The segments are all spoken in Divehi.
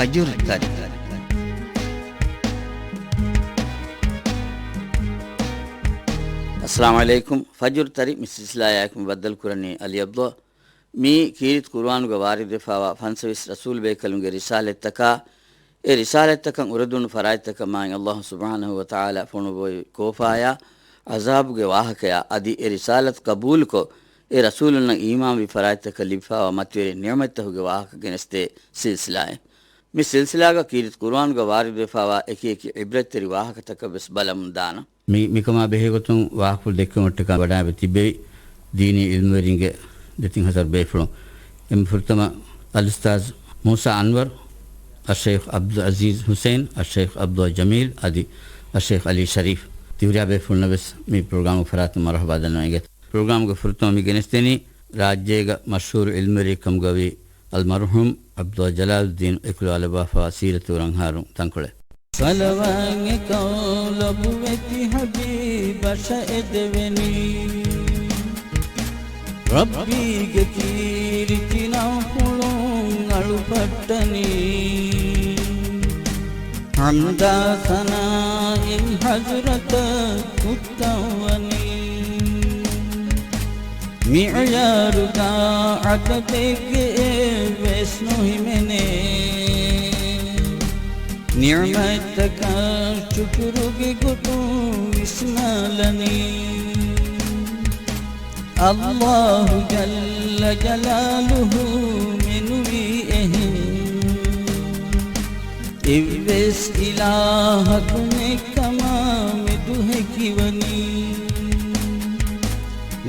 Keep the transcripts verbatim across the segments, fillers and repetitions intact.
ފަޖުރު ތަރި. އައްސަލާމު ޢަލައިކުމް. ފަޖުރު ތަރި މި ސިލްސިލާއާއެކު މި ބައްދަލުކުރަނީ ޢަލީ ޢަބްދުﷲ. މީ ކީރިތި ޤުރުއާނުގަ ވާރިދުވެފާވާ ފަންސަވީސް ރަސޫލުބޭކަލުންގެ ރިސާލަތްތަކާ، އެ ރިސާލަތްތަކަށް އުރެދުނު ފަރާތްތަކަށް މާތް ﷲ ސުބްޙާނަހޫ ވަތަޢާލާ ފޮނުއްވި ކޯފާޔާ، ޢަޒާބުގެ ވާހަކަޔާ، އަދި އެ ރިސާލަތު ޤަބޫލުކޮށް، އެ ރަސޫލުންނަށް އީމާންވި ފަރާތްތަކަށް ލިބިފާވާ މަތިވެރި ނިޢުމަތްތަކުގެ ވާހަކަ ގެނެސްދޭ ސިލްސިލާއެއް. މި ސިލްސިލާގަ ކީރިތި ޤުރުއާނުގަ ވާރިދުވެފާވާ އެކި އެކި ޢިބްރަތްތެރި ވާހަކަތަކަށް ވެސް ބަލަމުން ދާނަން. މި، މިކަމާ ބެހޭގޮތުން ވާހަކަފުޅު ދެއްކެވުމަށްޓަކާ ވަޑާއެބަ ތިއްބެވި ދީނީ ޢިލްމުވެރިންގެ ދެތިން ހަޒަރު ބޭފުޅުން. އެންމެ ފުރަތަމަ އަލްއުސްތާޛް މޫސާ އަންވަރު، އައްޝައިޚް ޢަބްދުލް ޢަޒީޒް ޙުސައިން، އައްޝައިޚް ޢަބްދުﷲ ޖަމީލް އަދި އައްޝައިޚް ޢަލީ ޝަރީފް ތިހުރިހާ ބޭފުޅުންނަށް ވެސް މި ޕްރޮގްރާމުގެ ފަރާތުން މަރުޙަބާ ދަންނަވަން އެނގޭ. ޕްރޮގްރާމުގެ ފުރަތަމަ މި ގެނެސްދެނީ ރާއްޖޭގަ މަޝްހޫރު ޢިލްމުވެރިއެއް ކަމުގަވީ އަލްމަރްޙޫމް ޢަބްދުﷲ ޖަލާލުއްދީން އެކުލަވާލައްވާފައިވާ ސީރަތު ރަނގަހައިރުން ތަންކޮޅެއް. ޞަލަވާތް އެކައު ލޮބުވެތި ޙަބީބަށަށް އެދެވެނީ. ރައްބީގެ ކީރިތި ނަންފުޅުން އަޅު ފައްޓަނީ. ޙަމްދާ ސަނާއިން ޙަޟްރަތަށް ކުއްތަން ވަނީ. މިޢުޔާރުގަ ޢަދަދެއްގެ އެއްވެސް ނުހިމެނޭ. ނިޢުމަތްތަކަށް ޝުކުރުގެ ގޮތުން ވިސްނާލަނީ. ﷲ ޖައްލަ ޖަލާލުހޫ މެނުވީ އެހެން. އެއްވެސް އިލާހަކު ނެތްކަމާ މެދު ހެކިވަނީ.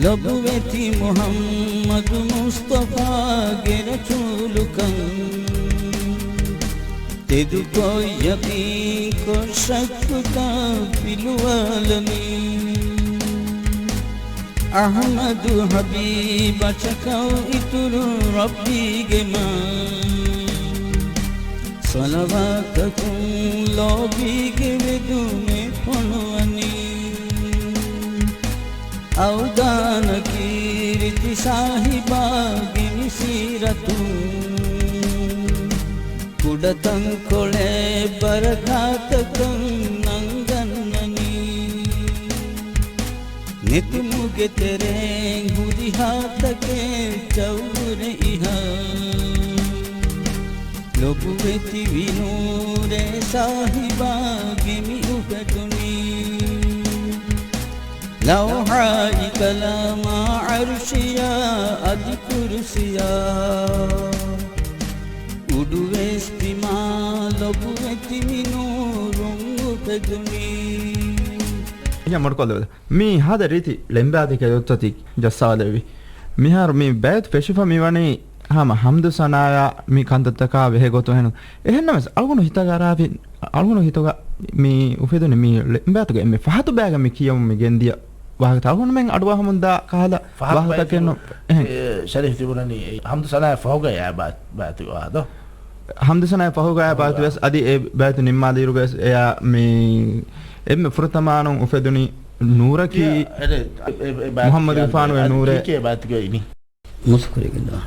ލޮބުވެތި މުޙައްމަދު މުޞްޠަފާގެ ރަސޫލުކަން. ތެދުކޮށް ޔަޤީންކޮށް ޝައްކުތައް ފިލުވާލަނީ. އަޙްމަދު ޙަބީބަށަކަށް އިތުރު ރައްބީގެ މާ. ޞަލަވާތަކުން ލޯބީގެ ވެދުމެއް ފޮނުވަނީ. އަވްދާނަ ކީރިތި ސާހިބާގެ މި ސީރަތުން. ކުޑަތަންކޮޅެއް ބަރަކާތަކަށް ނަންގަންނަނީ. ނެތުމުގެ ތެރެއިން ހުރިހާ ތަކެއްޗަށްވުރެ އިހާ. ލޮބުވެތިވި ނޫރޭ ސާހިބާގެ މި އުފެދުނީ. ލައުޙާއި ޤަލަމާ ޢަރުޝިޔާ އަދި ކުރުސިޔާ. އުޑުވެސް ބިމާ ލޮބުވެތި މި ނޫރުން އުފެދުނީ. އިން މޮޑުކޮށްލެވޭ. މި ހާދަ ރީތި ޅެންބާތަކެއް އޮތްތޯ ތި ޖައްސާލެއްވި. މިހާރު މި ބައިތު ފެށިފަ މި ވަނީ ހަމަ ޙަމްދު ސަނާޔާ މި ކަންތައްތަކާ ބެހޭ ގޮތުން ހެނުން. އެހެންނަމަވެސް އަޅުގަނޑު ހިތަށް އަރާފި، އަޅުގަނޑު ހިތުގަ މި އުފެދުނީ މި ޅެންބާތުގެ އެންމެ ފަހަތު ބައިގަ މި ކިޔަމުން މި ގެންދިޔަ ވާހަކަތައް. އަޅުގަނޑުމެން އަޑުއަހަމުންދާ ކަހަލަ ފަހަތު ވާހަކަތަކެއް ބައިތު، ނޫން. އެހެން. އެ، ޝަރީފް ތިބުނަނީ އެ ޙަމްދު ސަނާޔާ ފަހުގައި އާ ބާ-، ބާތުގަ ވާހަކަ ދޯ؟ ޙަމްދު ސަނާޔާ ފަހުގައި ބާތު ވެސް އަދި އެ ބާތު ނިންމާލިއިރުގަ ވެސް އެޔާ މި އެންމެ ފުރަތަމާނުން އުފެދުނީ ނޫރަކީ އެ، އެ، އެ، އެ ބާތު މުޙައްމަދުގެފާނުގެ އަދި ނޫރޭ. ކީކޭ ބާތުގަ އިނީ؟ މުސުކުރިގެން ދޯ.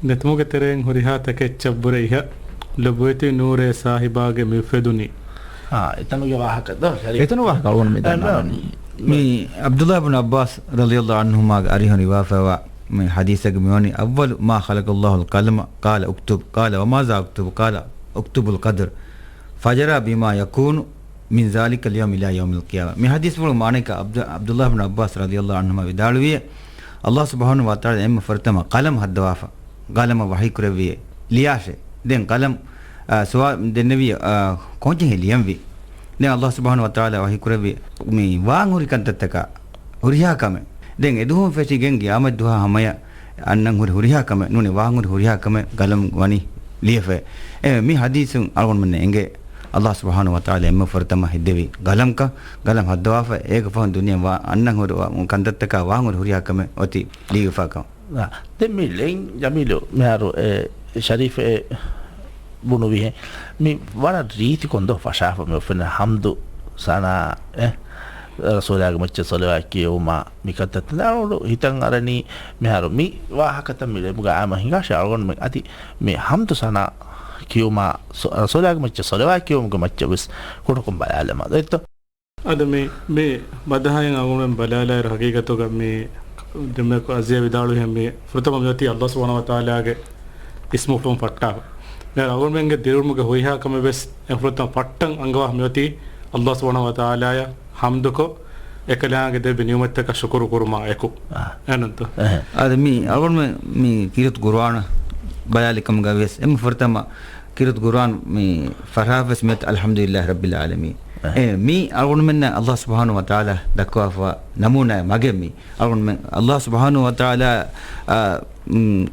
ނެތުމުގެ ތެރެއިން ހުރިހާ ތަކެއްޗަށްވުރެ އިހަށް ލޮބުވެތި ނޫރޭ ސާހިބާގެ މި އުފެދުނީ. އާ، އެތަނުގެ ވާހަކަ ދޯ؟ ޝަރީފް. އެތަނު ވާހަކަ އަޅުގަނޑު މި އެ، ދަންނަވަނީ. މި ޢަބްދުﷲ ބިން ޢައްބާސް ރަޟިޔަﷲ ޢަންހުމާގެ އަރިހުން ރިވާފައިވާ މި ޙަދީޘެއްގެ މިވަނީ، أول ما خلق الله القلم قال اكتب، قال وماذا اكتب؟ قال اكتب القدر، فجرى بما يكون من ذلك اليوم إلى يوم القيامة. މި ޙަދީޘްފުޅު މާނައަކީ ޢަބްދު-، ޢަބްދުﷲ ބިން ޢައްބާސް ރަޟިޔަﷲ ޢަންހުމާ ވިދާޅުވިއޭ، ﷲ ސުބްޙާނަހޫ ވަތަޢާލާ އެންމެ ފުރަތަމަ ޤަލަމް ހައްދަވާފަ، ޤަލަމަށް ވަޙީ ކުރެއްވިއޭ، ލިޔާށޭ. ދެން ޤަލަމް، އާ، ސުވާ-، ދެންނެވި، އާ، ކޯންޗެހި ލިޔަންވީ. ދެން ﷲ ސުބްޙާނަހޫ ވަތަޢާލާ ވަޙީ ކުރެއްވި، މި ވާން ހުރި ކަންތައްތަކާ ހުރިހާ ކަމެއް. ދެން އެދުވަހުން ފެށިގެން ޤިޔާމަތް ދުވަހާ ހަމަޔަށް އަންނަން ހުރި ހުރިހާ ކަމެއް ނޫނީ، ވާން ހުރި ހުރިހާ ކަމެއް ޤަލަމް ވަނީ ލިޔެފައި. އެ، މި ޙަދީޘުން އަޅުގަނޑުމެންނަށް އެނގޭ، ﷲ ސުބްޙާނަހޫ ވަތަޢާލާ އެންމެ ފުރަތަމަ ހެއްދެވި ޤަލަމްކަން، ޤަލަމް ހައްދަވާފަ، އޭގެ ފަހުން ދުނިޔެ ވާ-، އަންނަން ހުރި ވާ-، ކަންތައްތަކާ ވާން ހުރި ހުރިހާ ކަމެއް އޮތީ ލިޔެފަކަން. އާ، ދެން މި ޅެން ޖަމީލު މިހާރު އެ ޝަރީފް އެ ބުނުވިހެން، މި ވަރަށް ރީތިކޮން ދޯ ފަށާފަ މި އުފެންނަ ޙަމްދު ސަނާ އެ ރަސޫލާގެ މައްޗަށް ޞަލަވާތް ކިޔެވުމާ މި ކަންތައްތައް އަޅުގަނޑު ހިތަށް އަރަނީ މިހާރު މި ވާހަކަތައް މި ޅެމުގަ އާމަ ހިނގާށޭ އަޅުގަނޑުމެން އަދި މި ޙަމްދު ސަނާ ކިޔުމާ، ސޮ-، ރަސޫލާގެ މައްޗަށް ޞަލަވާތް ކިޔުމުގެ މައްޗަށް ވެސް ކުޑަކޮށް ބަލާލަމާ ދޯ. އެއްތޯ؟ އަދި މި، މި ބަދަހައިން އަޅުގަނޑުމެން ބަލާލާއިރު ހަގީގަތުގަ މި ދެންމެކު އަޒީޒާ ވިދާޅުވިހެން މި ފުރަތަމަ މިއޮތީ ﷲ ސުބްޙާނަހޫ ވަތަޢާލާގެ އިސްމުފުޅުން ފައްޓާފަ. ދެން އަޅުގަނޑުމެންގެ ދިރިއުޅުމުގެ ހުރިހާ ކަމެއް ވެސް އެ ފުރަތަމަ ފައްޓަން އަންގަވާ މިއޮތީ ﷲ ސުބްޙާނަހޫ ވަތަޢާލާއަށް ޙަމްދުކޮށް، އެކަލާނގެ ދެއްވި ނިޢުމަތްތަކަށް ޝުކުރު ކުރުމާ އެކު. އާ. އެހެންތޯ؟ އާ. އަދި މި އަޅުގަނޑުމެން މި ކީރިތި ޤުރުއާނަށް ބަލާލި ކަމުގަ ވިޔަސް އެންމެ ފުރަތަމަ ކީރިތި ޤުރުއާން މި ފަށާފަ ވެސް މިއޮތީ އަލްޙަމްދުލިއްލާހި ރައްބިލް ޢާލަމީން. އެ، މީ އަޅުގަނޑުމެންނަށް ﷲ ސުބްޙާނަހޫ ވަތަޢާލާ ދައްކަވާފަ ނަމޫނާއެއް މަގެއް މީ. އަޅުގަނޑުމެން ﷲ ސުބްޙާނަހޫ ވަތަޢާލާ، އާ، މް،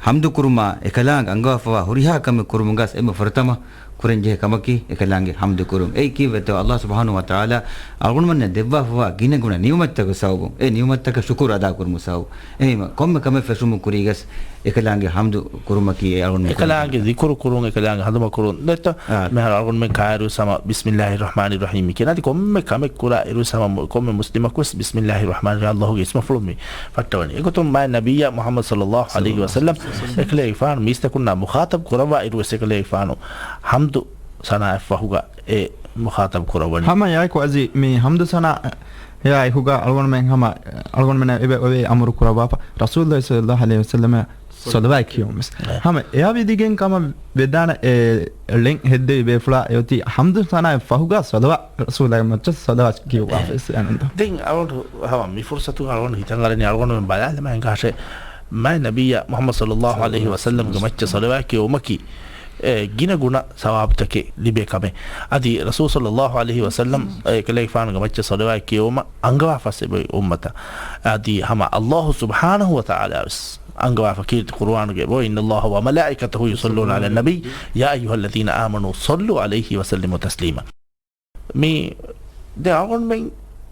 ޙަމްދު ކުރުމާ އެކަލާނގެ އަންގަވާފަވާ ހުރިހާ ކަމެއް ކުރުމުގަސް އެންމެ ފުރަތަމަ ކުރަންޖެހޭ ކަމަކީ އެކަލާނގެ ޙަމްދު ކުރުން. އެއީ ކީއްވެތޯ؟ ﷲ ސުބްޙާނަހޫ ވަތަޢާލާ އަޅުގަނޑުމެންނަށް ދެއްވާފަވާ ގިނަ ގުނަ ނިޢުމަތްތަކުގެ ސަބަބުން، އެ ނިޢުމަތްތަކަށް ޝުކުރު އަދާ ކުރުމުގެ ސަބަބުން. އެހެންވީމަ، ކޮންމެ ކަމެއް ފެށުމުގެ ކުރީގަސް އެކަލާނގެ ޙަމްދު ކުރުމަކީ އެ އަޅުގަނޑުމެން އެކަލާނގެ ކުރަން. ޒިކުރު ކުރުން، އެކަލާނގެ ހަނދުމަ ކުރުން. ދޯ؟ އާ. މިހާރު އަޅުގަނޑުމެން ކާއިރުވެސް ހަމަ ބިސްމިއްލާހި ރަޙްމާނި ރަޙީމް ކިޔަން. އަދި ކޮންމެ ކަމެއް ކުރާ އިރުވެސް ހަމަ މު-، ކޮންމެ މުސްލިމަކުވެސް ބިސްމިއްލާހި ރަޙްމާނި ރަޙީމް ﷲގެ އިސްމުފުޅުން މި ފައްޓަވަނީ. އެގޮތުން މާތް ނަބިއްޔާ މުޙައްމަދު ޞައްލައްލާހު ޢަލައިހި ވަސައްލަމް އެކަލޭގެފާނު މީސްތަކުންނާ މުޚާޠަބް ކުރައްވާ އިރުވެސް އެކަލޭގެފާނު ޙަމްދު ސަނާއަށްފަހުގަ އެ މުޚާޠަބް ކުރައްވަނީ. ހަމަ އެއާއެކު އަޒީޒް މި ޙަމްދު ސަނާ އެއާއެކުގަ އަޅުގަނޑުމެން ހަމަ އަޅުގަނޑުމެންނަށް އެބަ އޮވޭ އަމުރު ކުރައްވާފަ ރަސޫލުއްލާހި ޞައްލައްލާހު ޢަލައިހި ވަސައްލަމަށް ޞަލަވާތް ކިޔުން ވެސް. އެ. ހަމަ އެއާ ވިދިގެން ކަމަށް ވެދާނެ އެ ޅެން ހެއްދެވި ބޭފުޅާ އެއޮތީ ޙަމްދު ސަނާއަށް ފަހުގަ ޞަލަވާ-، ރަސޫލާގެ މައްޗަށް ޞަލަވާތް ކިޔުއްވާފަ ވެސް އެހެންތޯ؟ ދެން އަޅުގަނޑު ހަމަ މި ފުރުޞަތުގަ އަޅުގަނޑު ހިތަށް އަރަނީ އަޅުގަނޑުމެން ބަލާލަމާ އެނގާށޭ މާތް ނަބިއްޔާ މުޙައްމަދު ޞައްލައްލާހު ޢަލައިހި ވަސައްލަމްގެ މައްޗަށް ޞަލަވާތް ކިޔުމަކީ އެ، ގިނަ ގުނަ ސަވާބުތަކެއް ލިބޭ ކަމެއް. އަދި ރަސޫލު ޞައްލައްލާހު ޢަލައިހި ވަސައްލަމް، އެ، އެކަލޭގެފާނުގެ މައްޗަށް ޞަލަވާތް ކިޔެވުމަށް އަންގަވާފަސް އެބައޮތް އުއްމަތަށް. އަދި ހަމަ ﷲ ސުބްޙާނަހޫ ވަތަޢާލާ ވެސް އަންގަވާފަ ކީރިތި ޤުރުއާނުގައި، "إن الله وملائكته يصلون على النبي يا أيها الذين آمنوا صلوا عليه وسلموا تسليما." މި ދެ އަޅުގަނޑުމެން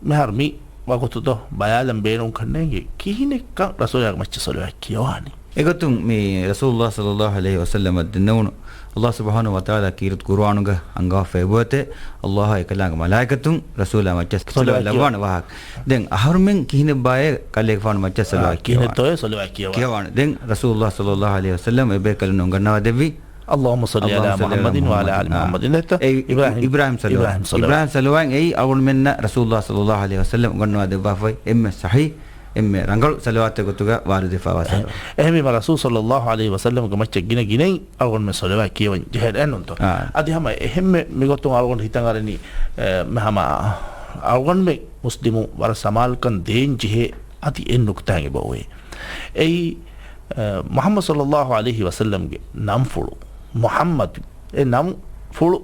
މިހާރު މި ވަގުތު ދޯ ބަލާލަން ބޭނުންކަން ނޭނގެ ކިހިނެއްކަން ރަސޫލާގެ މައްޗަށް ޞަލަވާތް ކިޔަވާނީ. އެގޮތުން މި ރަސޫލުﷲ ޞައްލައްލާހު ޢަލައިހި ވަސައްލަމަށް ދެންނެވުނު ﷲ ސުބްޙާނަހޫ ވަތަޢާލާ ކީރިތި ޤުރުއާނުގަ އަންގާފަ އެބައޮތޭ، ﷲ އާ އެކަލާނގެ މަލާއިކަތުން ރަސޫލާ މައްޗަށް ޞަލަވާތް ޞަލަވާތް ކިޔަ- ލައްވާނެ ވާހަކަ. ދެން އަހަރުމެން ކިހިނެއްބާއޭ ކަލޭގެފާނު މައްޗަށް އާ، ޞަލަވާތް ކިހިނެއްތޯއޭ ކިޔަވާނެ؟ ޞަލަވާތް ކިޔަވާނެ. ކިޔަވާނެ. ދެން ރަސޫލުﷲ ޞައްލައްލާހު ޢަލައިހި ވަސައްލަމް އެބޭކަލުންނަށް އުނގަންނަވާ ދެއްވީ. اللهم صل على اللهم صل على محمد وعلى آل محمد. محمد. ދޯ؟ އެއީ އިބްރާހީމް، އިބްރާހީމް ޞަލަވާތް. އިބްރާހީމް ޞަލަވާތް. އިބްރާހީމް ޞަލަވާތް. އިބްރާހީމް ޞަލަވާތް. އެއީ އަޅުގަނޑުމެންނަށް ރަސޫލުﷲ ޞައްލައްލާހު ޢަލައިހި ވަސައްލަމް އުނގަންނަވާ ދެއްވާފައި އެންމެ ޞަޙީޙު، އެންމެ ރަނގަޅު ޞަލަވާތެއް ގޮތުގަ ވާރިދުވެފަވާ ޞަލަވާތް. އެހެންވީމަ ރަސޫލު ޞައްލައްލާހު ޢަލައިހި ވަސައްލަމްގެ މައްޗަށް ގިނަ ގިނައިން އަޅުގަނޑުމެން ޞަލަވާތް ކިޔަވަން ޖެހޭ އެއްނުންތޯ؟ އާ. އަދި ހަމަ އެހެންމެ މިގޮތުން އަޅުގަނޑު ހިތަށް އަރަނީ، އެ، ހަމަ އަޅުގަނޑުމެން މުސްލިމު ވަރަށް ސަމާލުކަން ދޭން ޖެހޭ އަދި އެއް ނުކުތާއެއް އެބައޮވޭ. އެއީ، އަ، މުޙައްމަދު ޞައްލައްލާހު ޢަލައިހި ވަސައްލަމްގެ ނަންފުޅު މުޙައްމަދު، އެ ނަންފުޅު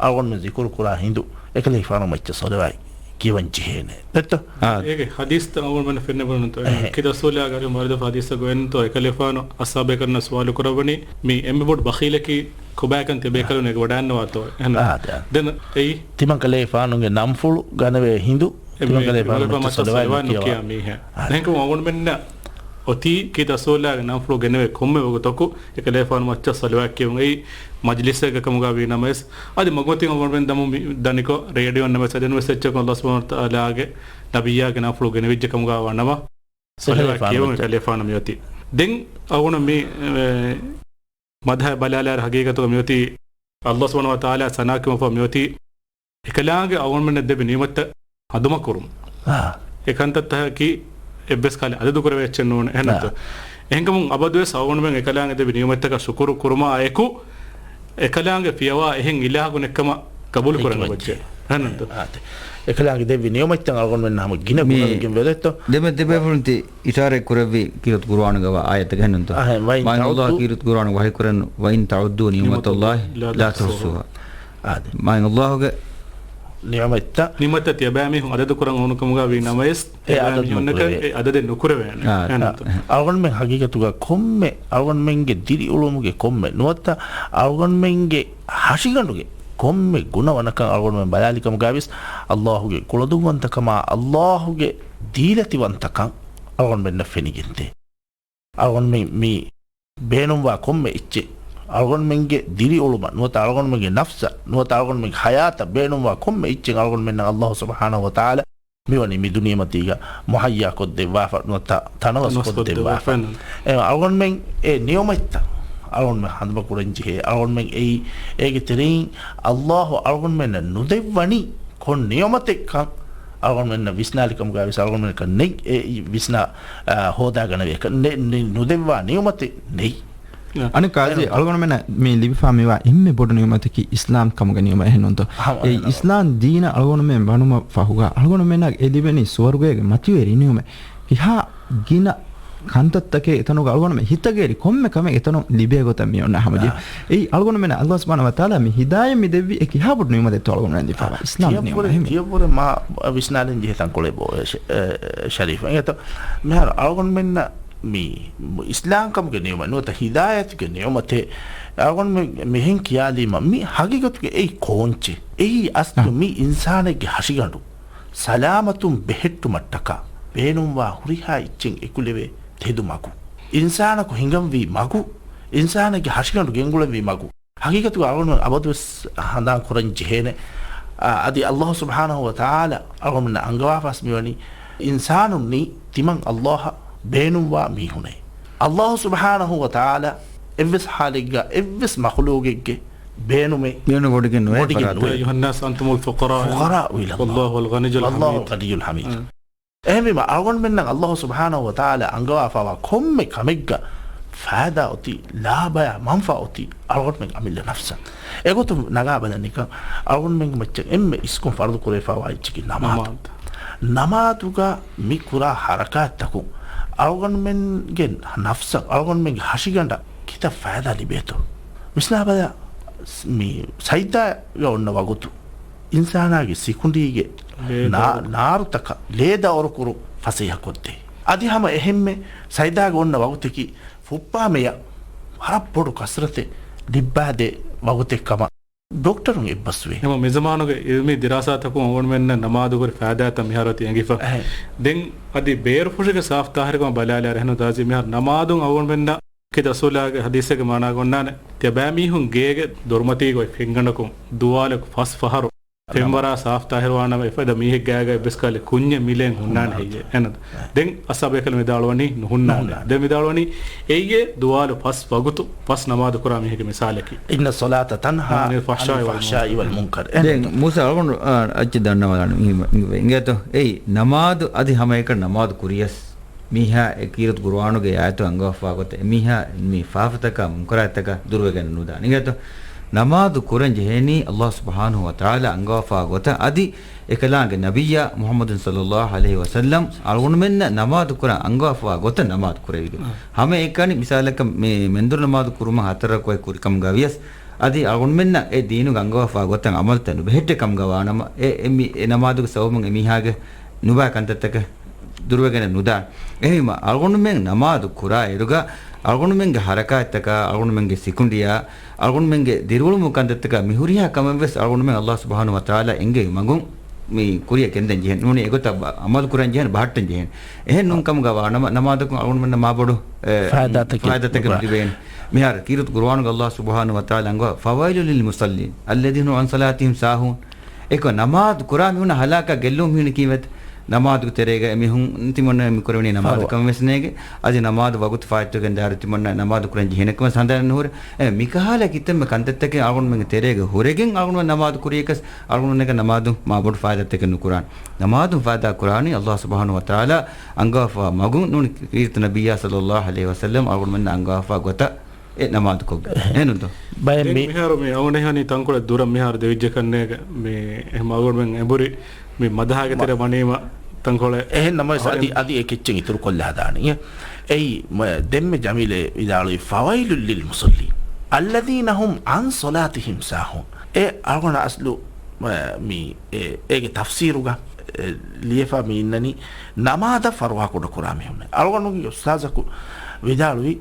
އަޅުގަނޑުމެން ޒިކުރު ކުރާ ހިނދު އެކަލޭގެފާނުގެ މައްޗަށް ޞަލަވާތް ކިޔަވަން ޖެހޭނެ. ދޯ؟ އާ. އޭގެ ޙަދީޘްތައް އަޅުގަނޑުމެންނަށް ފެންނަ ބުނަންތޯ؟ އެހެ. ކީރިތި ރަސޫލާގެ ވާރިދު ޙަދީޘްތައް ގޮވެންތޯ؟ އެކަލޭގެފާނު އަޞްޙާބޭކަލުންނަށް ސުވާލު ކުރައްވަނީ، މީ އެންމެ ބޮޑު ބަޚީލަކީ ކޮބާކަން ތިޔަބޭކަލުން އެނގިވަޑައިގަންނަވާތޯ؟ އެހެން. އާ، ދެ. ދެން އެއީ ތިމަން ކަލޭގެފާނުގެ ނަންފުޅު ގަނެވޭ ހިނދު އެ ތިމަން މީ ކަލޭގެފާނު މައްޗަށް މައްޗަށް ޞަލަވާތް ނުކިޔަވާ. ނުކިޔާ މީހެއް. އާ. އެހެންކަމުން އަޅުގަނޑުމެންނަށް އޮތީ ކީރިތި ރަސޫލާގެ ނަންފުޅު ގެނެވޭ ކޮންމެ ވަގުތަކު އެކަލޭގެފާނު މައްޗަށް ޞަލަވާތް ކިޔެވުން. އެއީ މަޖިލިސެއްގެ ކަމުގަ ވީ ނަމަވެސް، އަދި މަގުމަތިން އަޅުގަނޑުމެން ދަމުން މި ދަނިކޮށް، ރޭޑިއޯ ނަމަވެސް، އަދި ނަމަވެސް އެއްޗަކުން ﷲ ސުބްޙާނަހޫ ވަތަޢާލާގެ ނަބިއްޔާގެ ނަންފުޅު ގެނެވިއްޖެ ކަމުގަ ވާ ނަމަ، ޞަލަވާތް ކިޔެވުން އެކަލޭގެފާނަށް މިއޮތީ. ދެން އަޅުގަނޑު މި، އެ، މަދަހައެއް ބަލާލާއިރު ހަގީގަތުގަ މިއޮތީ ﷲ ސުބްޙާނަހޫ ވަތަޢާލާ ސަނާ ކިޔުމަށްފަހު މިއޮތީ އެކަލާނގެ އަޅުގަނޑުމެންނަށް ދެއްވި ނިޢުމަތްތައް ހަނދުމަކުރުން. އާ. އެ ކަންތައްތަކަކީ އެއްވެސް ކަހަލަ އަދަދު ކުރެވޭ އެއްޗެއް ނޫން. އެހެންތޯ؟ އާ. އެހެންކަމުން އަބަދުވެސް އަޅުގަނޑުމެން އެކަލާނގެ ދެއްވި ނިޢުމަތްތަކަށް ޝުކުރު ކުރުމާ އެކު، އެކަލާނގެ ފިޔަވާ އެހެން އިލާހަކު ނެތްކަމަށް ޤަބޫލު ކުރަން އެކި އޮތްޖެ. އެހެންތޯ؟ އާ، އެކަލާނގެ ދެއްވި ނިޢުމަތްތައް އަޅުގަނޑުމެންނަށް ހަމަ ގިނަ މި ގުނަވެގެން ވެދެއްތޯ؟ ދެމެ-، ދެބޭފުޅުން ތި އިޝާރަތް ކުރެއްވި ކީރިތި ޤުރުއާނުގަ ވާ އާޔަތަކަށް އެހެންތޯ؟ އަހެން، وإن تعدوا، މާތް ﷲ ކީރިތި ޤުރުއާނުގަ ވަޙީ ކުރަން، "وإن تعدوا نعمة الله لا تحصوها." އާދެ. މާތް ﷲގެ ނިޢުމަތްތައް. ނިޢުމަތްތައް ތިޔަބައިމީހުން އަދަދު ކުރަން އުނުކަމުގަ ވީ ނަމަވެސް، އެ އަދަދު ތިޔަބައިމީހުންނަކަށް ނުކުރެވޭނެ. އެ އަދަދެއް ނުކުރެވޭނެ. އާ، އެހެންތޯ؟ އަޅުގަނޑުމެން ހަގީގަތުގަ ކޮންމެ އަޅުގަނޑުމެންގެ ދިރިއުޅުމުގެ ކޮންމެ ނުވަތަ އަޅުގަނޑުމެންގެ ހަށިގަނޑުގެ ކޮންމެ ގުނަވަނަކަން އަޅުގަނޑުމެން ބަލާލިކަމުގައިވެސް، ﷲގެ ކުޅަދުންވަންތަކަމާ، ﷲގެ ދީލަތިވަންތަކަން އަޅުގަނޑުމެންނަށް ފެނިގެންދޭ. އަޅުގަނޑުމެން މި ބޭނުންވާ ކޮންމެ އެއްޗެއް، އަޅުގަނޑުމެންގެ ދިރިއުޅުމަށް ނުވަތަ އަޅުގަނޑުމެންގެ ނަފްސަށް ނުވަތަ އަޅުގަނޑުމެންގެ ޙަޔާތަށް ބޭނުންވާ ކޮންމެ އެއްޗެއް އަޅުގަނޑުމެންނަށް ﷲ ސުބްޙާނަހޫ ވަތަޢާލާ މިވަނީ މި ދުނިޔެމަތީގަ މުހައްޔާ ކޮށްދެއްވާފަ ނުވަތަ ތަނަވަސް ތަނަވަސް ކޮށްދެއްވާފަ. ކޮށްދެއްވާފަ. އެ އަޅުގަނޑުމެން އެ ނިޢުމަތްތައް އަޅުގަނޑުމެން ހަނދުމަ ކުރަން ޖެހޭ. އަޅުގަނޑުމެން އެއީ، އޭގެ ތެރެއިން އައްލާހު އަޅުގަނޑުމެންނަށް ނުދެއްވަނީ ކޮން ނިޢުމަތެއްކަން އަޅުގަނޑުމެންނަށް ވިސްނާލި ކަމުގައި ވެސް އަޅުގަނޑުމެންނަކަށް ނެތް އެ ވިސްނާ، އާ، ހޯދާގަނެވޭ ކަ-، ނެ-، ނެ-، ނުދެއްވާ ނިޢުމަތެއް ނެތް. އަނެއްކާ އަޒީ، އަޅުގަނޑުމެންނަށް މި ލިބިފާ މިވާ އެންމެ ބޮޑު ނިޢުމަތަކީ އިސްލާމް ކަމުގެ ނިޢުމަތް، އެހެންނޫންތޯ؟ އެ އިސްލާމް ދީނަށް އަޅުގަނޑުމެން ވަނުމަށް ފަހުގަ އަޅުގަނޑުމެންނަށް އެ ލިބެނީ ސުވަރުގޭގެ މަތިވެރި ނިޢުމަތް. ކިހާ ގިނަ ކަންތައްތަކެއް އެތަނުގަ އަޅުގަނޑުމެން ހިތަށް އެރި ކޮންމެ ކަމެއް އެތަނުން ލިބޭ ގޮތަށް މި އޮންނަ ހަމަޖެހި. އާ. އެއީ އަޅުގަނޑުމެންނަށް އައްލާހު ސުބްޙާނަހޫ ވަތަޢާލާ މި ހިދާޔަތް މި ދެއްވި އެ ކިހާ ބޮޑު ނިޢުމަތެއްތޯ އަޅުގަނޑުމެން ލިބިފައިވާ އިސްލާމް ނިޢުމަތް. ތިޔަށްވުރެ، ތިޔަށްވުރެ މާ ވިސްނާލަން ޖެހޭ ތަންކޮޅެއް ބޯ، ޝެ-، އެ، ޝަރީފް. އެނގޭތޯ؟ މިހާރު އަޅުގަނޑުމެންނަށް މި އިސްލާމްކަމުގެ ނިޢުމަތް ނުވަތަ ހިދާޔަތުގެ ނިޢުމަތެއް އަޅުގަނޑުމެން މިހެން ކިޔާލީމަ މި ހަގީގަތުގެ އެއީ ކޯންޗެއް؟ އެއީ އަސްލު އަ. މި އިންސާނެއްގެ ހަށިގަނޑު ސަލާމަތުން ބެހެއްޓުމަށްޓަކާ ބޭނުންވާ ހުރިހާ އެއްޗެއް އެކުލެވޭ ތެދު މަގު. އިންސާނަކު ހިނގަންވީ މަގު، އިންސާނެއްގެ ހަށިގަނޑު ގެންގުޅެންވީ މަގު. ހަގީގަތުގަ އަޅުގަނޑު އަބަދުވެސް ހަނދާން ކުރަން ޖެހޭނެ. އާ، އަދި އައްލާހު ސުބްޙާނަހޫ ވަތަޢާލާ އަޅުގަނޑުމެންނަށް އަންގަވާފަސް މިވަނީ އިންސާނުންނީ ތިމަން އައްލާހަށް ބޭނުންވާ މީހުނޭ. އައްލާހު ސުބްޙާނަހޫ ވަތަޢާލާ އެއްވެސް ޙާލެއްގަ އެއްވެސް މަޚުލޫގެއްގެ ބޭނުމެއް ބޭނުން ވޮޑިގެން ނުވޭ ވޮޑިގެން ފަރާތެއް. ނުވޭ. يا أيها الناس أنتم الفقراء فقراء إلى الله. والله هو الغني والله الحميد. الغني الحميد. އަ. އެހެންވީމަ، އަޅުގަނޑުމެންނަށް އައްލާހު ސުބްޙާނަހޫ ވަތަޢާލާ އަންގަވާފައިވާ ކޮންމެ ކަމެއްގަ ފައިދާ އޮތީ، ލާބަޔާ މަންފާ އޮތީ އަޅުގަނޑުމެން އަމިއްލަ ނަފްސަށް. އެގޮތުން ނަގާބަލަން ނިކަން އަޅުގަނޑުމެންގެ މައްޗަށް އެންމެ އިސްކޮށް ފަރުޟު ކުރެވިފައިވާ އެއްޗަކީ ނަމާދު. ނަމާދު. ނަމާދުގަ މި ކުރާ ޙަރަކާތްތަކުން އަޅުގަނޑުމެންގެ ނަފްސަށް، އަޅުގަނޑުމެންގެ ހަށިގަނޑަށް ކިތައް ފައިދާ ލިބޭތޯ؟ ވިސްނާބަލަ، މި ސަޖްދާގަ އޮންނަ ވަގުތު އިންސާނާގެ ސިކުނޑީގެ ނާ-، ނާރުތަކަށް ލޭ ދައުރުކުރުން ފަސޭހަކޮށްދޭ. އަދި ހަމަ އެހެންމެ ސަޖްދާގަ އޮންނަ ވަގުތަކީ ފުއްޕާމެޔަށް ވަރަށް ބޮޑު ކަސްރަތެއް ލިއްބާދޭ ވަގުތެއް ކަމަށް ޑޮކްޓަރުން އެއްބަސްވޭ. ހަމަ މިޒަމާނުގެ އިލްމީ ދިރާސާތަކުން އަޅުގަނޑުމެންނަށް ނަމާދު ކުރި ފައިދާތައް މިހާރު އޮތީ އެނގިފަ. އެހެން. ދެން އަދި ބޭރުފުށުގެ ސާފު ތާހިރުކަމަށް ބަލާލާ އެހެން ދާޖީ މިހާރު ނަމާދުން އަޅުގަނޑުމެންނަށް ކި ރަސޫލާގެ ހަދީސެއްގެ މާނާގަ އޮންނާނެ، ތިޔަބައިމީހުން ގޭގެ ދޮރުމަތީގަ އޮތް ފެންގަނޑަކުން ދުވާލަކު ފަސް ފަހަރު ފެންވަރާ ސާފު ތާހިރުވާނަމަ، އެފަދަ މީހެއްގެ ގާގަ އެއްވެސް ކަހަލަ ކުންޏެއް މިލޭން ހުންނާނެ ހެއްޔޭ؟ އެނަދު. ދެން އަސްޙާބު ބޭކަލުން ވިދާޅުވަނީ ނުހުންނާނެ. ނުހުންނާނެ. ދެން ވިދާޅުވަނީ އެއްޔޭ ދުވާލު ފަސް ވަގުތު ފަސް ނަމާދު ކުރާ މީހެއްގެ މިސާލަކީ. إن الصلاة تنهى عن الفحشاء والمنكر. ދެން މޫސާ އަޅުގަނޑު، އާ، އައްޗެއް ދަންނަވާލާނެ މި، މި، އިނގޭތޯ. އެއީ ނަމާދު އަދި ހަމައެކަނި ނަމާދު ކުރިޔަސް މީހާ އެ ކީރިތި ޤުރުއާނުގެ އާޔަތު އަންގަވާފާ ގޮތަށް އެމީހާ މި ފާފަތަކާ މުންކަރާތްތަކާ ދުރުވެގެން ނުދާނެ. އިނގޭތޯ؟ ނަމާދު ކުރަން ޖެހޭނީ އައްލާހު ސުބްޙާނަހޫ ވަތަޢާލާ އަންގަވާފާ ގޮތަށް އަދި އެކަލާނގެ ނަބިއްޔާ މުޙައްމަދު ޞައްލައްލާހު ޢަލައިހި ވަސައްލަމް އަޅުގަނޑުމެންނަށް ނަމާދު ކުރަން އަންގަވާފާ ގޮތަށް ނަމާދު ކުރެވިގެން. އާ. ހަމައެކަނި މިސާލަކަށް މި މެންދުރު ނަމާދު ކުރުމަށް ހަތަރު ރަކުޢަތް ކުރި ކަމުގަ ވިޔަސް، އަދި އަޅުގަނޑުމެންނަށް އެ ދީނުގެ އަންގަވާފާ ގޮތަށް ޢަމަލުތައް ނުބެހެއްޓޭ ކަމުގަ ވާނަމަ، އެ، އެ މި، އެ ނަމާދުގެ ސަބަބުން އެމީހާގެ ނުބައި ކަންތައްތަކެއް ދުރުވެގެނެއް ނުދާނެ. އެހެންވީމަ، އަޅުގަނޑުމެން ނަމާދު ކުރާ އިރުގަ، އަޅުގަނޑުމެންގެ ޙަރަކާތްތަކާ، އަޅުގަނޑުމެންގެ ސިކުނޑިއާ، އަޅުގަނޑުމެންގެ ދިރިއުޅުމު ކަންތައްތަކާ މި ހުރިހާ ކަމެއްވެސް އަޅުގަނޑުމެން އައްލާހު ސުބްޙާނަހޫ ވަތަޢާލާ އެންގެވި މަގުން މި ކުރިޔަށް ގެންދަން ޖެހޭނެ. ނޫނީ އެގޮތަށް ބަ-، ޢަމަލު ކުރަން ޖެހޭނެ، ބަހައްޓަން ޖެހޭނެ. އެހެން ނޫން ކަމުގަ ވާނަމަ، ނަމާދަކުން އަޅުގަނޑުމެންނަށް މާބޮޑު، އެ، ފައިދާތަކެއް ފައިދާތަކެއް ނުލިބޭނެ. މިހާރު ކީރިތި ޤުރުއާނުގަ އައްލާހު ސުބްޙާނަހޫ ވަތަޢާލާ އަންގަވާ، فويل للمصلين الذين هم عن صلاتهم ساهون. އެކަމަ ނަމާދު ކުރާ މީހުންނަށް ހަލާކަށް ގެއްލުން މީހުން ކީއްވެތަ؟ ނަމާދުގެ ތެރޭގަ އެމީހުން ތިމަންނަ މި ކުރެވެނީ ނަމާދު ފަރުވާ. ކަމެއް ވެސް ނޭގެ. އަދި ނަމާދު ވަގުތު ފާއިތުވެގެން ދާއިރު ތިމަންނަ ނަމާދު ކުރަން ޖެހޭނެ ކަމެއް ހަނދާނެއް ނުހުރޭ. އެ، މިކަހަލަ ކިތަންމެ ކަންތައްތަކެއް އަޅުގަނޑުމެންގެ ތެރޭގަ ހުރެގެން އަޅުގަނޑު ނަމާދު ކުރިޔަކަސް އަޅުގަނޑުމެންނަކަށް ނަމާދު މާބޮޑު ފާއިދާތަކެއް ނުކުރާނެ. ނަމާދުން ފާއިދާ ކުރާނީ އައްލާހު ސުބްޙާނަހޫ ވަތަޢާލާ އަންގަވާފާ މަގުން ނޫނީ ކީރިތި ނަބިއްޔާ ޞައްލައްލާހު ޢަލައިހި ވަސައްލަމް އަޅުގަނޑުމެންނަށް އަންގަވާފާ ގޮތަށް އެ ނަމާދު ކޮށްގެން. އެހެންނުންތޯ؟ ބައެއް ދެން މި- މިހާރު މި އަޅުގަނޑު ހަނީ ތަންކޮޅެއް ދުރަށް މިހާރު ދެވިއްޖެ ކަންނޭގެ މި އެހެން އަޅުގަނޑުމެން އެނބުރި މި މަދަހާގެ ތެރެ ވަނީމަ ތަންކޮޅެއް. އެހެން ނަމަވެސް އަދި، އަދި އެކެއްޗެއް އިތުރު ކޮށްލާ ދާނީ. އެއީ މަ-، ދެންމެ ޖަމީލެ ވިދާޅުވި، فويل للمصلين الذين هم عن صلاتهم ساهون. އެ އަޅުގަނޑަށް އަސްލު މަ-، މި އެ-، އޭގެ ތަފްސީރުގަ، އެ، ލިޔެފަ މި އިންނަނީ ނަމާދަށް ފަރުވާކުޑަ ކުރާ މީހުންނޭ. އަޅުގަނޑުގެ އުސްތާޒަކު ވިދާޅުވި،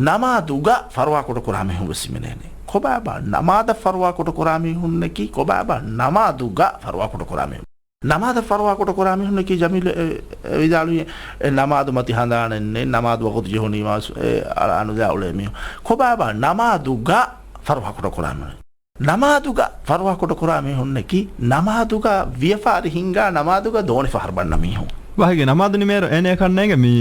ނަމާދުގަ ފަރުވާކުޑަ ކުރާ މީހުން ވެސް ހިމެނޭނެ. ކޮބާބާ ނަމާދަށް ފަރުވާކުޑަ ކުރާ މީހުންނަކީ، ކޮބާބާ ނަމާދުގަ ފަރުވާކުޑަ ކުރާ މީހުން؟ ނަމާދަށް ފަރުވާކުޑަ ކުރާ މީހުންނަކީ ޖަމީލު، އެ، އެ، ވިދާޅުވި، އެ، ނަމާދު މަތި ހަނދާނެއް ނެތް، ނަމާދު ވަގުތު ޖެހުނީމާ، އެ، އަޅާ ނުލާ އުޅޭ މީހުން. ކޮބާބާ ނަމާދުގަ ފަރުވާކުޑަ ކުރާ މީހުން؟ ނަމާދުގަ ފަރުވާކުޑަ ކުރާ މީހުންނަކީ، ނަމާދުގަ ވިޔަފާރި ހިންގާ ނަމާދުގަ ދޯނިފަހަރު ބަންނަ މީހުން. ވަހީގެ ނަމާދު ނިމޭއިރު އޭނަ އެކަން ނޭނގެ މި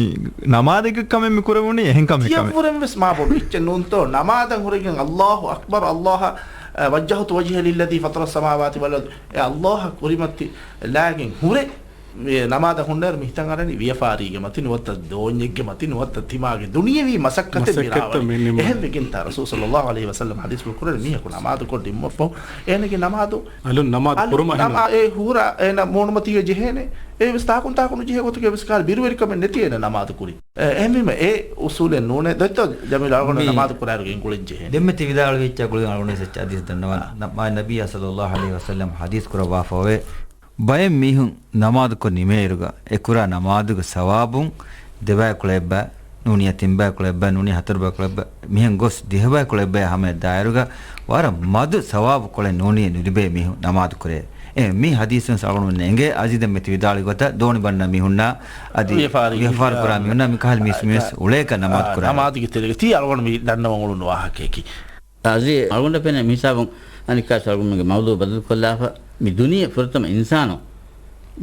ނަމާދެއްގެ ކަމެއް މި ކުރެވުނީ އެހެން ކަމެއް ކަމެއް. ތިޔައްވުރެން ވެސް މާ ބޮޑު އެއްޗެއް ނޫންތޯ. ނަމާދަށް ހުރެގެން އައްލާހު އަކްބަރު، އައްލާހަށް، އަ، وجهت وجهي للذي فطر السماوات والأرض، އެ އައްލާހަށް ކުރިމަތިލާގެން ހުރެ ނަމާދަށް ހުންނައިރު މި ހިތަށް އަރަނީ ވިޔަފާރީގެ މަތިން ނުވަތަ ދޯންޏެއްގެ މަތިން ނުވަތަ ތިމާގެ ދުނިޔެވީ މަސައްކަތެއް މަސައްކަތްތައް މިރާވަނީ. މި ނިމުނީ. އެހެން ވެގެންތާ ރަސޫލު ޞައްލައްލާހު ޢަލައިހި ވަސައްލަމަ ޙަދީޘްފުޅު ކުރެއްވި މީހަކު ނަމާދު ކޮށް ނިމުމަށްފަހު އޭނަގެ ނަމާދު އަލުން ނަމާދު ނަމާ-، ކުރުމަށް އެ ހޫރަ އޭނަ މޫނުމަތީގަ ޖެހޭނެ. އެ ވެސް ތާކުން ތާކު ނުޖެހޭ ގޮތުގަ ވެސް ކާރި ބިރުވެރިކަމެއް ނެތި އޭނަ ނަމާދު ކުރި. އެ، އެހެންވީމަ އެ އުސޫލެއް ނޫނޭ. ދޮތްތޯ ޖަމީލް އަޅުގަނޑު މި ނަމާދު ކުރާއިރު ގެންގުޅެން ޖެހޭނެ. ދެންމެ ތި ވިދާޅުވިއްޗާ ގުޅި އަޅުގަނޑު އެއްޗާ އަދިސް ދަންނަވަން. އާ. ނަ-، މާ ނަބިއްޔާ ޞައްލައްލާހު ޢަލައިހި ވަސައްލަމަ ޙަދީޘް ކުރައްވާފައިވޭ. ބައެއް މީހުން ނަމާދުކޮށް ނިމޭއިރުގަ އެ ކުރާ ނަމާދުގެ ސަވާބުން ދެބައި ކުޅައެއްބައި ނޫނިޔަ ތިންބައި ކުޅައެއްބައި ނޫނިޔަ ހަތަރުބައި ކުޅައެއްބައި މިހެން ގޮސް ދިހަބައި ކުޅައެއްބައި ހަމަޔަށް ދާއިރުގަ ވަރަށް މަދު ސަވާބު ކޮޅެއް ނޫނިޔަ ނުލިބޭ މީހުން ނަމާދު ކުރޭ. އެ މި ޙަދީޘުން އަޅުގަނޑުމެން އެނގޭ އަޒީޒަށް މި ތި ވިދާޅުވި ގޮތަށް ދޯނި ބަންނަ މީހުންނާ އަދި ވިޔަފާރި ވިޔަފާރި ކުރާ މީހުންނާ މި ކަހަލަ މީސް މީސް އުޅޭކަށް ނަމާދު ކުރާ. ނަމާދުގެ ތެރޭގަ ތީ އަޅުގަނޑު މި ދަންނަވަން އުޅުނު ވާހަކައަކީ. އަޒީ އަޅުގަނޑަށް ފެނޭ މި ހިސާބުން އަނެއްކާސް އަޅުގަނޑުމެންގެ މައުޟޫޢު ބަދަލުކޮށްލާފަ، މި ދުނިޔެ ފުރަތަމަ އިންސާނު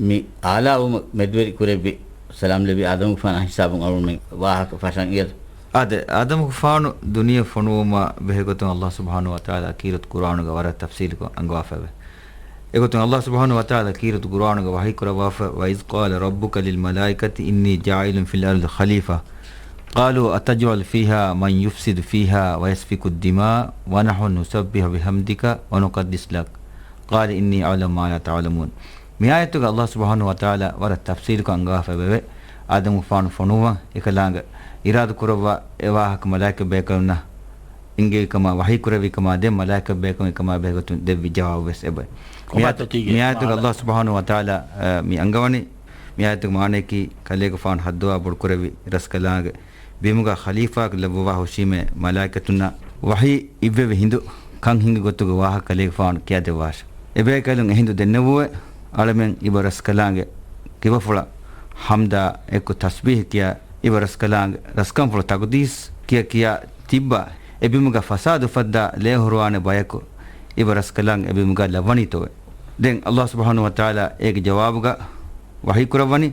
މި އާލާވުމަށް މެދުވެރި ކުރެއްވި ސަލާމް ލެއްވި އާދަމުގެފާނާ ހިސާބުން އަޅުގަނޑުމެން ވާހަކަ ފަށަން އިޔަދު. އާދެ، އާދަމުގެފާނު ދުނިޔެ ފޮނުވުމާ ބެހޭގޮތުން އައްލާހު ސުބްޙާނަހު ވަތަޢާލާ ކީރިތި ޤުރުއާނުގަ ވަރަށް ތަފްޞީލުކޮށް އަންގަވާފައެވެ. އެގޮތުން އައްލާހު ސުބްޙާނަހު ވަތަޢާލާ ކީރިތި ޤުރުއާނުގަ ވަޙީ ކުރައްވާފަ، وَإِذْ قَالَ رَبُّكَ لِلْمَلَائِكَةِ إِنِّي جَاعِلٌ فِي الْأَرْضِ خَلِيفَةً قَالُوا أَتَجْعَلُ فِيهَا مَنْ يُفْسِدُ فِيهَا وَيَسْفِكُ الدِّمَاءَ وَنَحْنُ نُسَبِّحُ بِحَمْدِكَ وَنُقَدِّسُ لَكَ قَالَ إِنِّي أَعْلَمُ مَا لَا تَعْلَمُونَ. މި އާޔަތުގަ އައްލާހު ސުބްޙާނަހު ވަތަޢާލާ ވަރަށް ތަފްޞީލުކޮށް އަންގަވާފައިވެއެވެ. އާދަމުގެފާނު ފޮނުއްވަން އެކަލާނގެ އިރާދަ ކުރައްވާ އެ ވާހަކަ މަލާއިކަ ބޭކަލުންނަށް އެންގެވިކަމާ، ވަޙީ ކުރެއްވިކަމާ، ދެން މަލާއިކަ ބޭކަލުން އެކަމާ ބެހޭގޮތުން ދެއްވި ޖަވާބު ވެސް އެބައި. މި އާޔަތު، މި އާޔަތުގަ އައްލާހު ސުބްޙާނަހު ވަތަޢާލާ، އަ، މި އަންގަވަނީ، މި އާޔަތުގެ މާނަޔަކީ ކަލޭގެފާނު ހައްދަވާ ބޮޑުކުރެއްވި ރަސްކަލާނގެ ބިމުގަ ޚަލީފާއަކަށް ލައްވަވާ ހުށީމޭ މަލާއިކަތުންނަށް ވަޙީ އިއްވެވި ހިނދު ކަން ހިނގި ގޮތުގެ ވާހަކަ ކަލޭގެފާނު ކިޔާދެއްވާށެވެ. އެބޭކަލުން އެހިނދު ދެންނެވުއެވެ. އަޅަމެން އިބަ ރަސްކަލާނގެ ކިބަފުޅަށް ޙަމްދާ އެއްކޮށް ތަސްބީޙު ކިޔާ، އިބަ ރަސްކަލާނގެ ރަސްކަންފުޅަށް ތަޤްދީސް ކިޔަ ކިޔާ ތިއްބާ، އެބިމުގަ ފަސާދަ އުފައްދާ ލޭހުރުވާނެ ބަޔަކު އިބަ ރަސްކަލާނގެ އެބިމުގަ ލައްވަނީތޯއެވެ. ދެން އައްލާހު ސުބްޙާނަހު ވަތަޢާލާ އޭގެ ޖަވާބުގަ ވަޙީ ކުރައްވަނީ،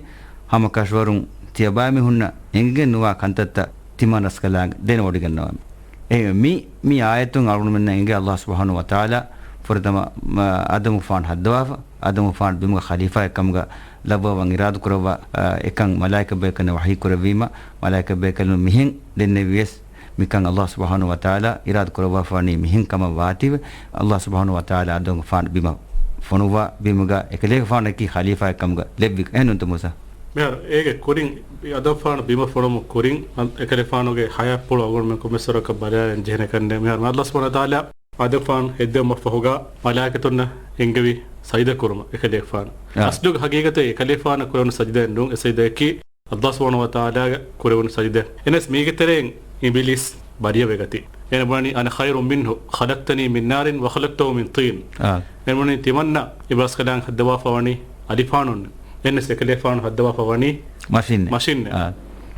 ހަމަ ކަށަވަރުން ތިޔަބައިމީހުންނަށް އެނގިގެން ނުވާ ކަންތައްތައް ތިމަން ރަސްކަލާނގެ ދެނެވޮޑިގަންނަވަމެ. އެހެންވެ، މި، މި އާޔަތުން އަޅުގަނޑުމެންނަށް އެނގޭ އައްލާހު ސުބްޙާނަހު ވަތަޢާލާ ފުރަތަމަ، މަ، އާދަމުގެފާނު ހައްދަވާފަ، އާދަމުގެފާނު ބިމުގަ ޚަލީފާއެއް ކަމުގަ ލައްވަވަން އިރާދަ ކުރައްވާ، އަ، އެކަން މަލާއިކަ ބޭކަލުންނަށް ވަޙީ ކުރެއްވީމަ، މަލާއިކަ ބޭކަލުން މިހެން ދެންނެވިޔަސް، މިކަން އައްލާހު ސުބްޙާނަހު ވަތަޢާލާ އިރާދަ ކުރައްވާފަވަނީ މިހެން ކަމަށް ވާތީވެ، އައްލާހު ސުބްޙާނަހު ވަތަޢާލާ އާދަމުގެފާނު ބިމަށް ފޮނުއްވާ، ބިމުގަ އެކަލޭގެފާނަކީ ޚަލީފާއެއް ކަމުގަ ލެއްވި. އެހެންނޫންތަ މޫސާ؟ މިހާރު އޭގެ ކުރިން އާދަމުފާނު ބިމަށް ފޮނުވުމުގެ ކުރިން އެކަލޭގެފާނުގެ ޙަޔާތްޕުޅު އަޅުގަނޑުމެން ކޮންމެސް ވަރަކަށް ބަލާލަން ޖެހޭނެ ކަންނޭނގެ. މިހާރު އައްލާހު ސުބްޙާނަހު ވަތަޢާލާ އާދަމުފާނު ހެއްދެވުމަށްފަހުގަ މަލާއިކަތުންނަށް އެންގެވި ސަޖިދަ ކުރުމަށް އެކަލޭގެފާނު. އާ. އަސްލުގަ ހަގީގަތަށް އެކަލޭގެފާނަށް ކުރެވުނު ސަޖިދައެއް ނޫން، އެ ސަޖިދައަކީ އައްލާހު ސުބްޙާނަހު ވަތަޢާލާގެ ކުރެވުނު ސަޖިދަ. އެހެނަސް މީގެ ތެރެއިން އިބިލީސް ބަރީއަވެގަތީ. އޭނަ ބުނަނީ، أَنَا خَيْرٌ مِنْهُ خَلَقْتَنِي مِنْ نَارٍ وَخَلَقْتَهُ مِنْ طِينٍ. އާ. އޭނަ ބުނަނީ ތިމަންނަ އިބަ ރަސްކަލާނގެ ހައްދަވާފަ ވަނީ އަލިފާނުން. އެހެނަސް އެކަލޭގެފާނު ހައްދަވާފަ ވަނީ މަށިން. މަށިން. އާ.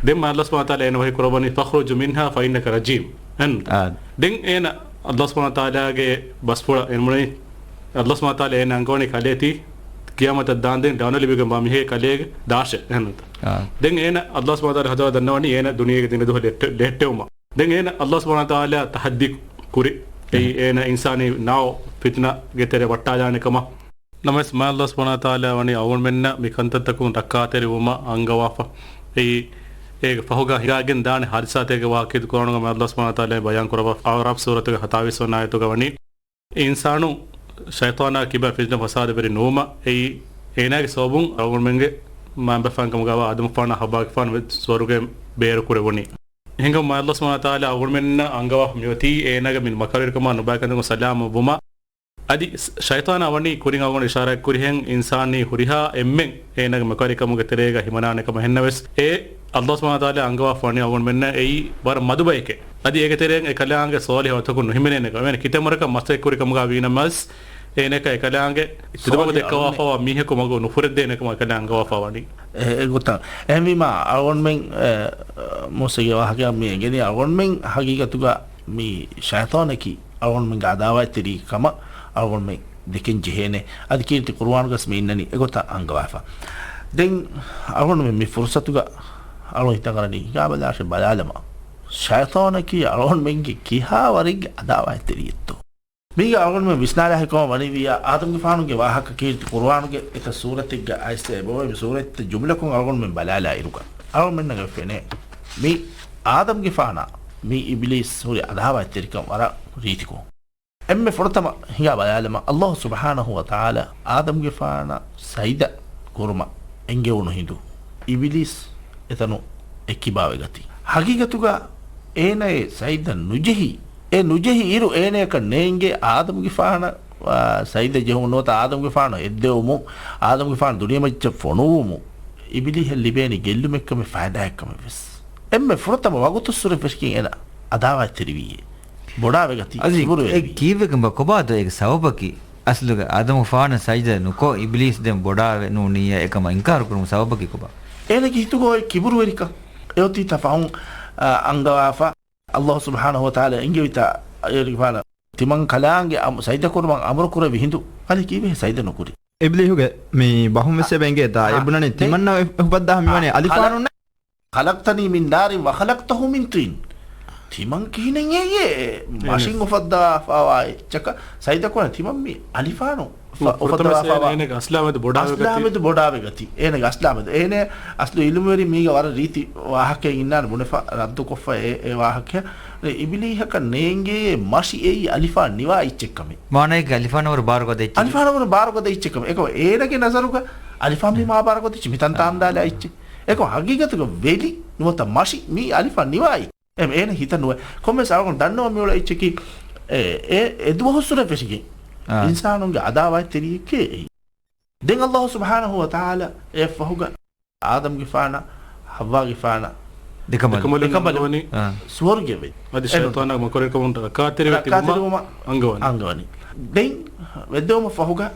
ދެން މާ އައްލާހު ސުބްޙާނަހު ވަތަޢާލާ އޭނަ ވަޙީ ކުރައްވަނީ، فَاخْرُجْ مِنْهَا فَإِنَّكَ رَجِيمٌ. އެން. އާ. ދެން އޭނަ އައްލާހު ސުބްޙާނަހު ވަތަޢާލާގެ ބަސްފުޅަށް އޭނަ ބުނަނީ، އައްލާހު ސުބްޙާނަހު ވަތަޢާލާ އޭނަ އަންގަވަނީ ކަލޭ ތީ ޤިޔާމަތަށް ދާންދެން ދަނޑު ލިބިގެންވާ މީހެއް ކަލޭގެ ދާށޭ އެހެންނުތަ؟ އާ. ދެން އޭނަ އައްލާހު ސުބްޙާނަހު ވަތަޢާލާ ހައްދަވާ ދަންނަވަނީ އޭނަ ދުނިޔޭގެ ދިން ދުވަހު ލެއްޓެ-، ލެއްޓެވުމަށް. ދެން އޭނަ އައްލާހު ސުބްޙާނަހު ވަތަޢާލާ ތަޙައްދީ ކުރި. އެއީ އެހެން. އޭނަ އިންސާނީ ނައު ފިތުނާގެ ތެރެ ވައްޓާލާނެ ކަމަށް. ނަމަވެސް މާ އައްލާހު ސުބްޙާނަހު ވަތަޢާލާ ވަނީ އަޅުގަނޑުމެންނަށް މި ކަންތައްތަކުން ރައްކާތެރިވުމަށް އަންގަވާފަ. އެއީ، އޭގެ ފަހުގަ ހިނގާގެން ދާނެ ހާދިސާތަކެއްގެ ވާހަކަ ކުރާނުގަ މާ އައްލާހު ސުބްޙާނަހު ވަތަޢާލާ ބަޔާން ކުރައްވާ އަޢުރާފް ސޫރަތުގެ ހަތާވީސް ވަނަ އާޔަތުގަ ވަނީ، އިންސާނު ޝައިޠާނާ ކިބަ ފިތުނަ ފަސާދަވެރި ނުވުމަށް އެއީ، އޭނާގެ ސަބަބުން އަޅުގަނޑުމެންގެ މައިންބަފައިން ކަމުގައިވާ އާދަމުފާނާ ހައްވާގެފާނު ސުވަރުގެ ބޭރު ކުރެވުނީ. އެހެންކަމުން މާ އައްލާހު ސުބްޙާނަހު ވަތަޢާލާ އަޅުގަނޑުމެންނަށް އަންގަވާފަ މިއޮތީ އޭނާގެ މި މަކަރުވެރިކަމާ ނުބައިކަންތަކުން ސަލާމަތްވުމަށް. އަދި ޝައިޠާނާ ވަނީ ކުރިން އަޅުގަނޑު އިޝާރާތްކުރިހެން އިންސާނީ ހުރިހާ އެންމެން އޭނާގެ މަކަރުވެރިކަމުގެ ތެރޭގަ ހިމަނާނެ ކަމަށް. އެހެންނަމަވެސް އެ އައްލާހު ސުބްޙާނަހު ވަތަޢާލާ އަންގަވާފަ ވަނީ އަޅުގަނޑުމެންނަށް އެއީ ވަރަށް މަދު ބައެކޭ. އަދި އޭގެ ތެރެއިން އެކަލާނގެ ޞާލިޙު ވަތަކުން ނުހިމެނޭނެ ކަމަށް. އޭނަ ކިތައްމަރަކަށް މަސައްކަތްކުރި ކަމުގަ ވީނަމަވެސް އޭނައަކަށް އެކަލާނގެ ތިދަބަގު ދެއްކަވާފަވާ މީހަކު މަގު ނުފުރެދޭނެ ކަމަށް އެކަލާނގެ އަންގަވާފަ ވަނީ. އެ، އެގޮތަށް. އެހެންވީމާ އަޅުގަނޑުމެން، އެ، މޫސާގެ ވާހަކަ މި އެނގެނީ އަޅުގަނޑުމެން ހަގީގަތުގަ މި ޝައިޠާނަކީ އަޅުގަނޑުމެންގެ އަދާވަތްތެރި ކަމަށް އަޅުގަނޑުމެން ދެކެން ޖެހޭނެ. އަދި ކީރިތި ޤުރުއާނުގަސް މި އިންނަނީ އެގޮތަށް އަންގަވާފަ. ދެން އަޅުގަނޑުމެން މި ފުރުސަތުގަ އަޅުގަނޑު ހިތަށް އަރަނީ ހިނގާބަލާށޭ ބަލާލަމާ، ޝައިޠާނަކީ އަޅުގަނޑުމެންގެ ކިހާވަރެއްގެ އަދާވާތްތެރިއެއްތޯ. މީގަ އަޅުގަނޑުމެން ވިސްނާލާ ހެކިވާން ވަނީ ވިއްޔާ، އާދަމްގެފާނުގެ ވާހަކަ ކީރިތި ޤުރުއާނުގެ އެތައް ސޫރަތެއްގަ އައިސް އެބައޮތް. މި ސޫރަތްތައް ޖުމްލަކޮށް އަޅުގަނޑުމެން ބަލާލާ އިރުގަ އަޅުގަނޑުމެންނަށް ފެނޭ، މި އާދަމްގެފާނާ މި އިބިލީސް ހުރި އަދާވާތްތެރިކަން ވަރަށް ރީތިކޮށް. އެންމެ ފުރަތަމަ ހިނގާ ބަލާލަމާ، ﷲ ސުބްޙާނަހޫ ވަތަޢާލާ އާދަމްގެފާނަށް ސަޖިދަ ކުރުމަށް އެންގެވުނު ހިނދު، އިބިލީސް އެތަނުން އެއްކިބާވެގަތީ. ހަގީގަތުގަ އޭނައެއް ސަޖިދަ ނުޖެހި، އެ ނުޖެހި އިރު އޭނަޔަކަށް ނޭނގޭ އާދަމްގެފާނަށް، އާ، ސަޖިދަ ޖެހުމުން ނުވަތަ އާދަމްގެފާނު އެއްދެވުމުން، އާދަމްގެފާނު ދުނިޔެމައްޗަށް ފޮނުވުމުން އިބިލީހަށް ލިބޭނީ ގެއްލުމެއްކަމެއް ފައިދާއެއްކަމެއްވެސް. އެންމެ ފުރަތަމަ ވަގުތުއްސުރެ ފެށިގެން އޭނަ އަދާވާތްތެރިވީއޭ. ބޮޑާވެގަތީ، އަޒީ، ކިބުރުވެރިވީ. އެ ކީއްވެގެންބާ ކޮބާތޯ އޭގެ ސަބަބަކީ؟ އަސްލުގަ އާދަމުގެފާނަށް ސަޖިދަ ނުކޮށް އިބިލީސް ދެން ބޮޑާވެ ނޫނިއްޔާ އެކަމަށް އިންކާރު ކުރުމުގެ ސަބަބަކީ ކޮބާ؟ އޭނަގެ ހިތުގަ އޮތް ކިބުރުވެރިކަން. އެއޮތީތާ ފަހުން، އަ، އަންގަވާފަ. ﷲ ސުބްޙާނަހޫ ވަތަޢާލާ އެންގެވިތާ އޭގެފާނަށް ތިމަން ކަލާނގެ އަމު-، ސަޖިދަ ކުރުމަށް އަމުރު ކުރެއްވި ހިނދު އަލި ކީއްވެހޭ ސަޖިދަ ނުކުރީ؟ އިބިލީހުގެ މި ބަހުން ވެސް އާ، އެބަ އެނގޭތާ، އާ، އެ ބުނަނީ ދެން، ތިމަންނަ އެ އުފައްދާ ހަމަ އާ، މިވަނީ އަލިފާނުންނޭ. خلقتني من نار وخلقته من طين. ތިމަން ކިހިނެއް އެއްޔޭ؟ މަށިން އުފައްދާފަވާ އެއްޗަކަށް ސަޖިދަ ކުރާ ތިމަން މި އަލިފާނު ފު-، ފުރަތަމަ އުފައްދަވާފަވާ. އޭނަގެ އަސްލާމެދު ބޮޑާވެގަތީ. އަސްލާމެދު ބޮޑާވެގަތީ. އޭނަގެ އަސްލާމެދު. އޭނަ އަސްލު އިލްމުވެރި މީގަ ވަރަށް ރީތި ވާހަކައެއް އިންނާނެ ބުނެފަ ރައްދުކޮށްފަ އެ، އެ ވާހަކަ. އިބިލީހަކަށް ނޭނގޭ މަށި އެއީ އަލިފާން ނިވާ އެއްޗެއްކަމެއް. މާނައެއްގެ އަލިފާނަށް ވަރަށް ބާރުގަދަ އެއްޗެއް. އަލިފާނަށް ވަރަށް ބާރުގަދަ އެއްޗެއްކަމެއް. އެކަމަ އޭނަގެ ނަޒަރުގަ އަލިފާން މީ މާ ބާރުގަދަ އެއްޗެއް. މި ތަންތާންދާލާ އެއްޗެއް. އެކަމަ ހަގީގަތުގަ ވެލި ނުވަތަ މަށި މީ އަލިފާން ނިވާ އެއްޗެއް. އެ، އޭނަ ހިތަށް ނުވޭ. ކޮންމެސް އަޅުގަނޑު ދަންނަވަން މިއުޅޭ އެއްޗަކީ، އެ، އެ، އެ ދުވަހުއްސުރެ ފެށިގެން އާ. އިންސާނުންގެ އަދާވާތްތެރިއެކޭ އެއީ. ދެން ﷲ ސުބްޙާނަހޫ ވަތަޢާލާ އެއަށްފަހުގަ އާދަމްގެފާނަށް، ޙައްވާގެފާނަށް ދެކަނބަލުން ދެކަނބަލުން އަންގަވަނީ. އާ. ސުވަރުގެ ވެ-، އަދި އެނު-، ޝައިޠާނާ މަކުރެއްކަމުން ރައްކާތެރިވެ ތިބުމަށް ރައްކާތެރިވުމަށް އަންގަވަނީ. އަންގަވަނީ. ދެން ވެއްދެވުމަށް ފަހުގަ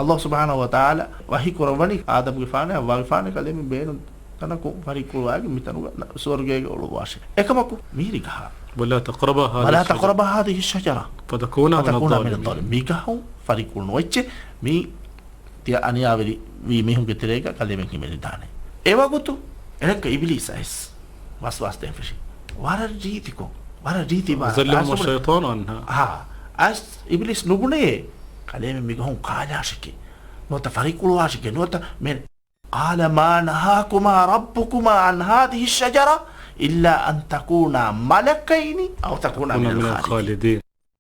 ﷲ ސުބްޙާނަހޫ ވަތަޢާލާ ވަޙީ ކުރައްވަނީ އާދަމްގެފާނާ، ޙައްވާގެފާނަކަށް ކަލޭމެން ބޭނުން ތަނަކުން ފަރިއްކުޅުވާގެން މިތަނުގަ ނަ-، ސުވަރުގޭގަ އުޅުއްވާށޭ. އެކަމަކު މީރި ގަހާ. ولا تقربا هذه ولا الشجرة تقربا هذه الشجرة فتكونا من فتكونا من الظالمين. މި ގަހުން ފަރިއްކުޅު ނުވެއްޗޭ. މީ ތިޔަ އަނިޔާވެރި ވީ މީހުންގެ ތެރޭގަ ކަލޭމެން ހިމެނިދާނެ. އެވަގުތު އެނެއްކަ އިބިލީސް އައިސް ވަސްވާސް ދޭން ފެށި. ވަރަށް ރީތިކޮށް، ވަރަށް ރީތި ވާ-، އަޒައްލަހުމަ އައިސް އައްޝައިޠާނު ޢަންހާ. ހާ، އައިސް އިބިލީސް ނުބުނެޔޭ ކަލޭމެން މި ގަހުން ކާލާށެކޭ. ނުވަތަ ފަރިއްކުޅުވާށެކޭ. ނުވަތަ މެން قال ما نهاكما ربكما عن هذه الشجرة إلا أن تكونا ملكين أو تكونا من الخالدين.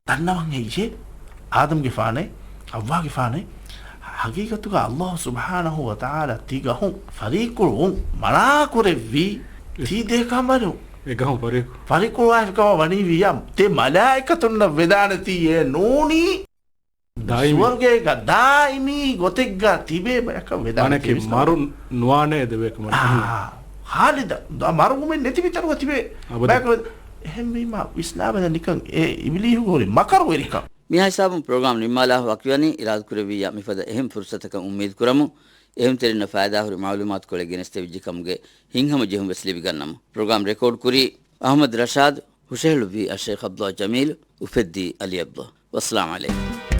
ދަންނަވަން އެއްޔޭ، އާދަމްގެފާނޭ، ޙައްވާގެފާނޭ، ހަގީގަތުގަ ﷲ ސުބްޙާނަހޫ ވަތަޢާލާ ތި ގަހުން ފަރީކުޅުވުން މަނާކުރެއްވީ، ތީ ދޭކަނބަލުން އެ ގަހުން ފަރީކު-، ފަރީކުޅުވާފިކަމަށް ވަނީ ވިއްޔާ، ތި މަލާއިކަތުންނަށް ވެދާނެތީ އެ ނޫނީ. ދާއިމީ. ސުވަރުގޭގަ ދާއިމީ ގޮތެއްގަ ތިބޭ ބަޔަކަށް ވެދާނެ މާނައަކީ ތި ވިސްނާ. މަރު ނުވާނެ ދެވޭ ކަމަށް. އާ، ހާލިދަށް ދާ މަރުވުމެއް ނެތި މިތަނުގަ ތިބޭ އަބަދު. ބަޔަކަށް ވެދާ. އެހެންވީމާ ވިސްނާބަލަ ނިކަން އެ އިބިލީހުގެ ހުރި މަކަރުވެރިކަން. މިހާ ހިސާބުން ޕްރޮގްރާމް ނިންމާލާފަ ވަކިވަނީ. އިރާދަކުރެއްވިއްޔާ މިފަދަ އެހެން ފުރުސަތަކަށް އުއްމީދު ކުރަމު. އެހެންތެރިންނަށް ފައިދާހުރި މަޢުލޫމާތުކޮޅެއް ގެނެސްދެވިއްޖެ ކަމުގެ ހިތްހަމަޖެހުން ވެސް ލިބިގަންނަމު. ޕްރޮގްރާމް ރެކޯޑް ކުރީ އަޙްމަދު ރަޝާދު، ހުށަހެޅުއްވީ އައްޝައިޚް ޢަބްދުﷲ ޖަމީލު، އުފެއްދީ ޢަލީ ޢަބްދުﷲ. ވައްސަލާމް ޢަލައިކުމް.